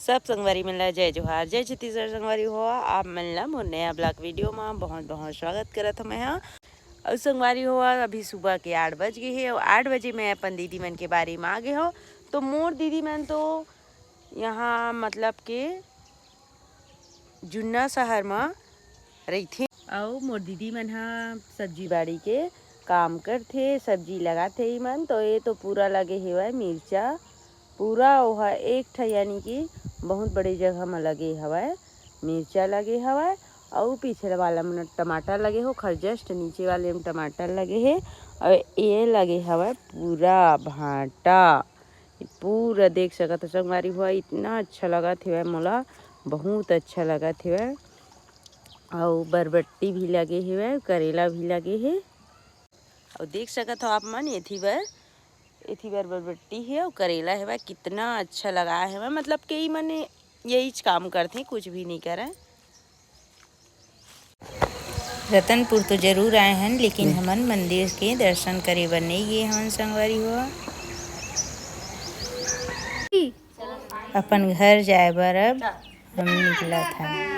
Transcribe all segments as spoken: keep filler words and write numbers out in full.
सब संगवारी मन ला जय जोहार, जय छत्तीसगढ़। संगवारी हो, आप मन ला मोर नया ब्लॉग वीडियो मा बहुत बहुत स्वागत करत हौं मैं हा। अउ संगवारी हो, अभी सुबह के आठ बज गे हे अउ आठ बजे मैं अपन दीदी मन के बारी मा आ गे हौं। तो मोर दीदी मन तो यहाँ मतलब के जुन्ना शहर मा रहिथे अउ मोर दीदी मन ह सब्जी बाड़ी के काम करथे, सब्जी लगाथे इमन। तो ये तो पूरा लगे हेवय मिर्चा, पूरा ओहा एक ठा यानी कि बहुत बड़े जगह म लगे हवय, मिर्चा लगे हवय अउ पीछे वाला म टमाटर लगे हो, ओखर just नीचे वाले म टमाटर लगे हे अउ ये लगे हवय पूरा भांटा। पूरा देख सकत हो संगवारी हो, इतना अच्छा लगत हेवय मोला, बहुत अच्छा लगत हेवय। अउ बरबट्टी भी लगे हेवय, करेला भी लगे हे। अउ देख सकत हो आप मन, एथी बर, एथी बर बरबट्टी हे अउ करेला हेवय, कितना अच्छा लगा हेवय। मतलब कि ई मन यहीच काम करथे, कुछ भी नहीं करय। रतनपुर तो जरूर आए हन, लेकिन हमन मंदिर के दर्शन करे बर नई गे हवन संगवारी हो। अपन घर जाए बर अब हम निकलत हन।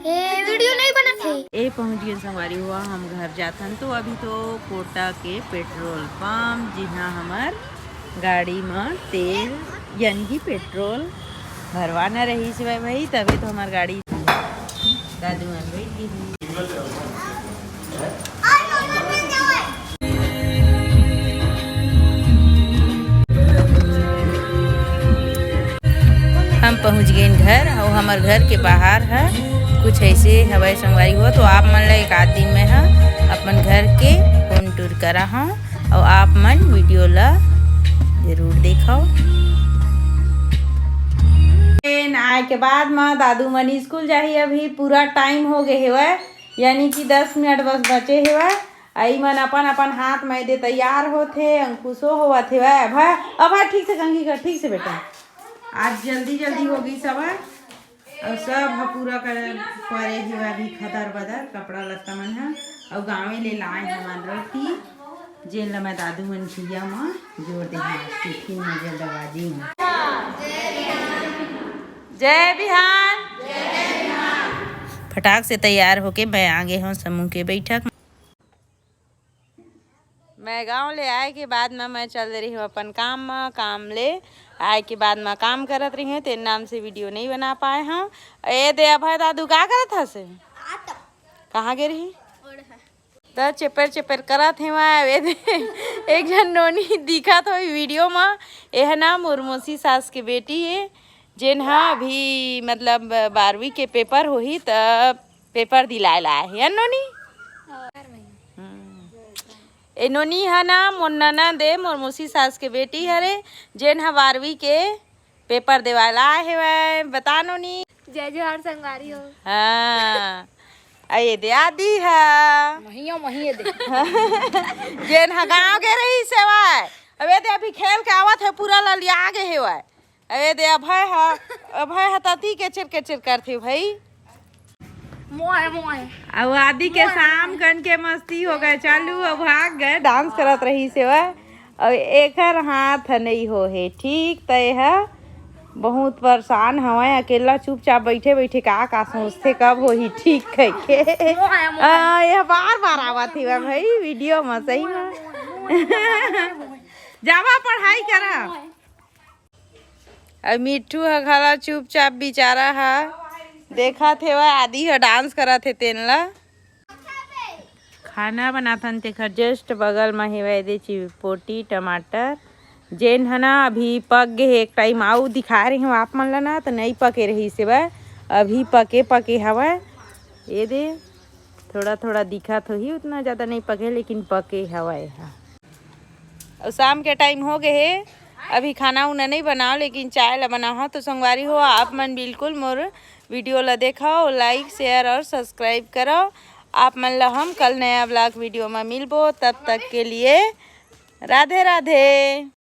ए, वीडियो नहीं बनत हे। ए, पहुंच गेन संगवारी हो, हम घर जाथन। तो अभी तो कोटा के पेट्रोल पंप, जिहां हमर गाड़ी म तेल यानी कि पेट्रोल भरवाना रहिस हवय भाई, तभे तो हमर गाड़ी। दादू मन बैठ गे हे। हम पहुंच गेन घर अउ हमर घर के बाहर ह कुछ ऐसे हवय संगवारी हो। तो आप मन ला एक आध दिन में ह अपन घर के home tour करा हूं। अउ आप मन वीडियो ला जरूर देखव। ट्रेन आए के बाद म दादू मन स्कूल जाही। अभी पूरा टाइम हो गे हेवय, यानी कि दस मिनट बस बचे हेवय। अउ ई मन अपन अपन हाथ में दे तैयार होथे, अंकुशो होवत हेवय। अभय, अभय ठीक से कंघी कर, ठीक से बेटा, आज जल्दी जल्दी होगी सब। अउ सब ह पूरा कर परे हेवय अभी खदर बदर कपड़ा लत्ता मन ह। अउ गाँवे ले लाए हवन रोटी, जेन ल मैं दादू मन खिया म जोर दे हवन, टिफिन म जल्दबाजी म। जय बिहान। फटाक से तैयार होके मैं आ गे हूँ समूह के बैठक। मैं गांव ले आए के बाद म मैं चल दे रही हूँ अपन काम म। काम ले आए के बाद म काम करत रही हूँ, तेन नाम से वीडियो नहीं बना पाए हूँ। ए दे अभय दादू का करत हस? कहाँ गे रही? त चेपर चेपर करत हे वहाँ। ए दे, एक झन नोनी दिखत होही वीडियो म। एह ना मोर मौसी सास के बेटी हे, जेन ह अभी मतलब बारहवीं के पेपर होही त पेपर दिलाए ला आए हे, है नोनी? हम्म। ए नोनी ह ना मोर ननद ए, मोर मौसी सास के बेटी हरे, जेन ह बारहवीं के पेपर देवाए ला आए हेवय। बता नोनी। जय जोहार संगवारी हो। हाँ, अये दे आदि ह। महिया, महिये दे। जेन ह गाँव गे रहिस हेवय, अबे दे अभी खेल के आवत हे, पूरा ललिया गे हेवय। अबे दे अभय ह, अभय ह तती केचर केचर करथे भाई। मोय, मोय। अउ आदि के मोय, शाम मोय। कन के मस्ती हो गए चालू, अउ भाग गए, डांस करत रहिस हेवय। अउ एकर हाथ नइ हो हे ठीक, त एह बहुत परेशान हवय, अकेला चुपचाप बइठे बइठे का का सोचथे, कब होही ठीक कहिके। मोय, मोय। आ, एह बार बार आवत हेवय भाई वीडियो म, सही म। मोय, मोय, मोय, मोय। जावा पढ़ाई करा। अउ मिट्ठू ह घला चुपचाप बिचारा ह देखत हेवय, आदि ह डांस करत हे तेन ला। खाना बनाथन तेखर just बगल म हेवय दे चिपोटी टमाटर, जेन ह ना अभी पक गे हे। एक टाइम अउ दिखाए रहे हूँ आप मन ला ना, त नइ पके रहिस हेवय, अभी पके पके हवय। ये दे थोड़ा थोड़ा दिखत होही, उतना ज्यादा नइ पके, लेकिन पके हवय एहा। अउ शाम के टाइम हो गे हे, अभी खाना उना नइ बनाव, लेकिन चाय ला बनाव। तो संगवारी हो, आप मन बिल्कुल मोर वीडियो ला देखव, like, share और subscribe करव। आप मन ला हम कल नया vlog वीडियो में मिलबो, तब तक के लिए राधे राधे।